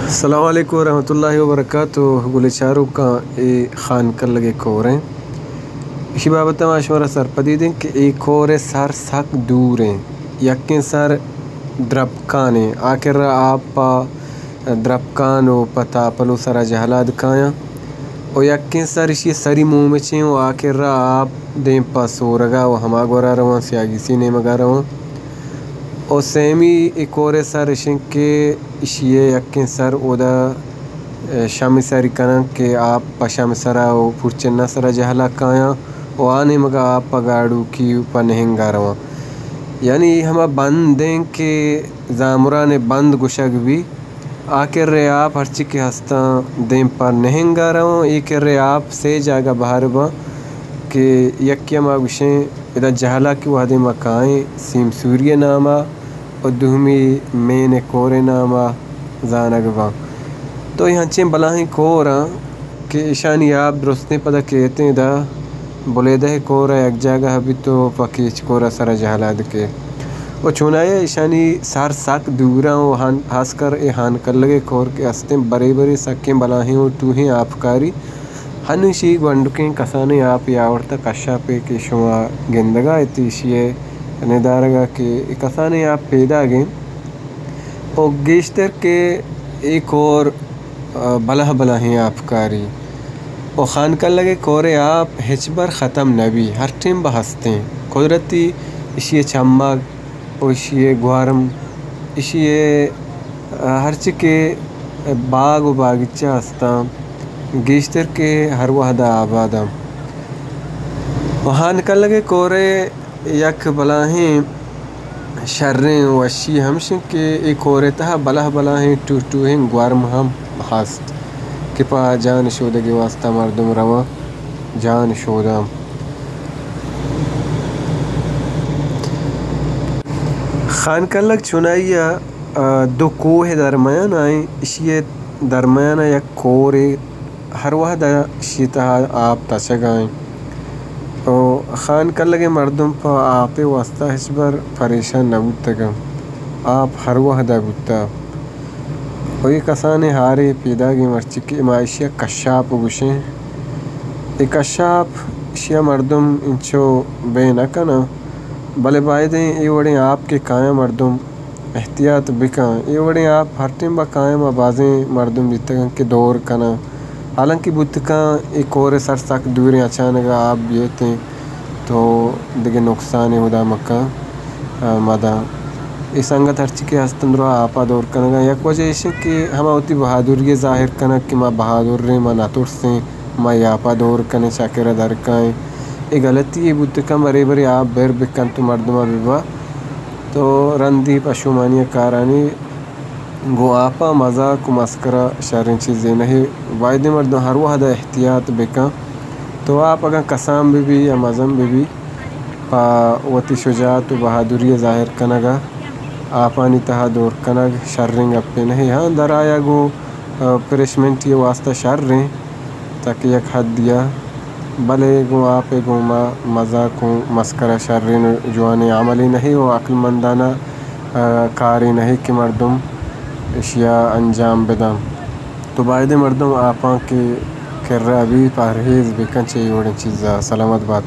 السلام علیکم ورحمۃ اللہ وبرکاتہ۔ گلیں چاروکاں، اے خان کلگ ءِ کور ایں۔ ایشی بابت ءَ ما شمارا سرپدی دیں کہ اے کور ءِ سر سک دور ایں۔ یکیں سر درپکان ایں، آ کرا آپ پہ درپکان ءُ پہ تاپلو سرا جہلاد کایاں۔ ءُ یکیں سر ایشی سری مومچیں ءُ آ کرا آپ دیم پہ سورگا ءُ ہما گورا رواں، سیاگیسی نیمگا رواں۔ ءُ سیمی اے کور ءِ سر اش انت کہ ایشی ءِ یکیں سر اودا، اے، شم سری کناں کہ آپ پہ شم سرا ءُ پورچنا سرا جہلا کایاں ءُ آ نیمگا آپ پہ گاڑوکی ءُ پہ نہنگا رواں۔ یعنی اے ہما بند انت کہ زامران ءِ بند گوشگ بی۔ آ کرے آپ ہرچی کہ ہستاں دیم پہ نہنگا رواں، اے کرے آپ سے جاگہ بہر باں کہ یکے ما گوشیں ادا جہلا کہ وہدے ما کائیں سیم سوری ءِ ناما ءُ دومی مین ءِ کور ءِ ناما زانگ باں۔ تو اے ہنچیں بلاہیں کور آں کہ ایشانی آپ درستیں پدا کیتیں ادا بلیدہ ءِ کور ءَ یک جاگہ بیت ءُ پہ کیچ کور ءَ سرا جہلاد کیت۔ ءُ چونائی ءَ ایشانی سر سک دور آں ءُ ہان-، ہاسکر اے ہان کلگ ءِ کور کہ ہستیں برے برے سکیں بلاہیں ءُ ٹوہیں آپکاری۔ ہنوشی گونڈکیں کسانیں آپے آورتہ کشاپے کہ شما گندگا ات ایشی ءِ ندارگا کہ اے کسانیں آپ پیداگ انت۔ ءُ گیشتر کہ اے کور، آ، بلاہ بلاہیں آپکاری ءُ خان کلگ ءِ کور ءِ آپ ہچبر ختم نہ بی، ہر ٹیم بہ ہستیں۔ قدرتی ایشی ءِ چمگ ءُ ایشی ءِ گورم، ایشی ءِ، آ، ہرچی کہ باغ ءُ باغیچہ ہستاں، گیشتر کہ ہر وہدا آباد آں۔ ءُ خان کلگ ءِ کور ءِ یک بلاہیں شریں وشی ہمش انت کہ اے کور ءِ تہا بلاہ بلاہیں ٹوہ ٹوہیں گورم ہم ہست کہ پہ جان شودگ ءِ واستہ مردم رواں جان شوداں۔ خان کلگ چونائی ءَ، آ، دو کوہ ءِ درمیان ءَ ایں، ایشی ءِ درمیان ءَ یک کورے ہر وہد ءَ ایشی ءِ تہا آپ تچگ ءَ انت۔ ءُ خان کلگ ءِ مردم پہ آپ ءِ واستہ ہچبر پریشان نہ بوتگ انت۔ آپ ہر وہد ءَ بوتہ۔ ءُ اے کسانیں ہارے پیداگیں مرچی کہ ما ایشی ءَ کشاپ گوشیں۔ اے کشاپ ایشی ءَ مردم انچو بے نہ کناں، بلے بائدیں اے وڑیں آپ کہ کایاں مردم احتیاط بکن۔ اے وڑیں آپ ہر ٹیم بہ کائیں، ما بازیں مردم دیتگ انت کہ دور کناں۔ حالانکہ بوت کن اے کور ءِ سر سک دوریں، اچانک ءَ آپ بیتیں تو دگہ نقصانے ہدا مکن، آ، مداں۔ اے سنگت ہرچی کہ ہستن درا آپ ءَ دور کنگ ءَ۔ یک وجہ ایش انت کہ ہما وتی بہادری ءِ ظاہر کنگ کہ ما بہادر ایں، ما نہ ترسیں، ما اے آپ ءَ دور کنیں، چاکر ءَ در کائیں۔ اے غلطی یے بوت کن، برے برے آپ بر بکن تو مردم ءَ ببا۔ تو رندی پشومانی ءِ کارانی گوں آپ ءَ مزاک ءُ مسکرا شریں چیزے نہ۔ بائدیں مردم ہر وہد ءَ احتیاط بکن۔ تو آپ اگاں کسان بہ بی یا مزن بہ بی، پہ وتی شجاعت ءُ بہادری ءِ ظاہر کنگ ءَ آپانی تہا دور کنگ شریں گپے نہ۔ ہاں، در آیگ ءُ، آ، پریشمنٹی ءِ واستہ شریں۔ تاکہ یک حدے ءَ، بلے گوں آپ ءَ گوں ما مزاک ءُ مسکرا شریں ءُ جوانیں عملے نہ ءُ عقلمندانہ، آ، کارے نہ کہ مردم ایشی ءَ انجام بدن۔ تو بائدیں مردم آپاں کہ کرا بی پرہیز بکن چہ اے وڑیں چیزا۔ سلامت بات۔